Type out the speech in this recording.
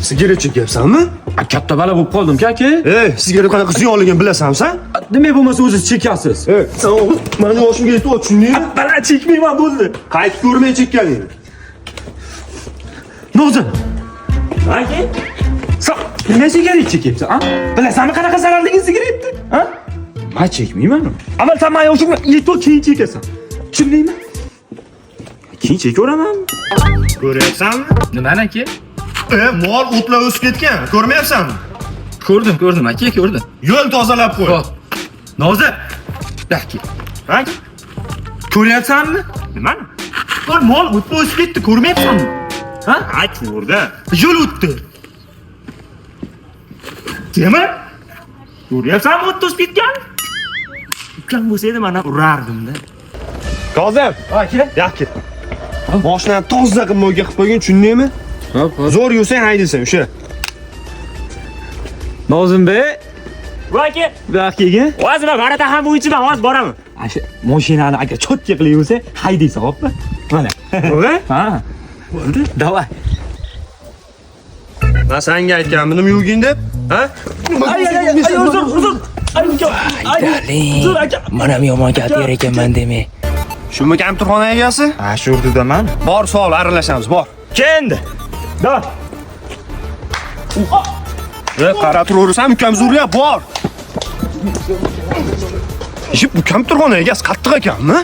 Sigaret chekyapsanmi? Katta bala bo'lib qoldim aka. Ey, sigaret qanaqa ziyonligini bilasanmi sen? Nima bo'lmasa o'ziz chekasiz. Ey, sen o'g'il, mani yoshimga yetib tushundingmi? Bala chekmayman bo'ldi. Qaytib ko'rmay chekkaningni. Nozim, Aka, sen nima sigaret chekyapsan, a? Bilasanmi qanaqa zararligini sigaretni, a? Men chekmayman. Avval sen mani yoshimga yetib keyin chekasan. Tushundingmi? Keyin chekaveraman. Ko'ryapsanmi? Nimani aka? E, mol o'tlar o'sib ketgan. Ko'rmayapsanmi? Ko'rdim, ko'rdim aka, ko'rdim. Yo'l tozalab qo'y. Hop, Nozim, aka. aka, ko'ryapsanmi? nimani? Bir mol o'tib o'sib ketdi, ko'rmayapsanmi? Ha? Ha, ko'rdim. Yo'l o'tdi. Temir? Ko'ryapsanmi o'tdi o'sib ketgan? Ukam bo'lsa edi mana urardim-da. Kozim, Aka. yoq ket. Mashinani toza qilib moyga qilib qo'ygin, tushundingmi? Hop, hop. Zo'r yursang haydaysan o'sha. Nozimbek, Va aka, bu yoqqa kelgin. hozir men varata ham bo'yicha hozir boraman. Asha mashinani aka cho'tka qilib yursa, haydaysan, hopmi? Mana. To'g'ri? Ha. Bo'ldi. Davay. Men senga aytganmidim yuvgin deb, ha? Ay ay ay, ay uzr, uzr. Ay uka. Ay. Uzr aka. Manam yomon gap yer ekanman demay. Shumi kompyuterxona egasi? Ha, shu yerdaman. Bor savol aralashamiz, bor. Kendi. Davay. E, qarab turaversan, ukam zo'rlab bor. Ishi bu kompyuterxona egasi qattiq ekanmi?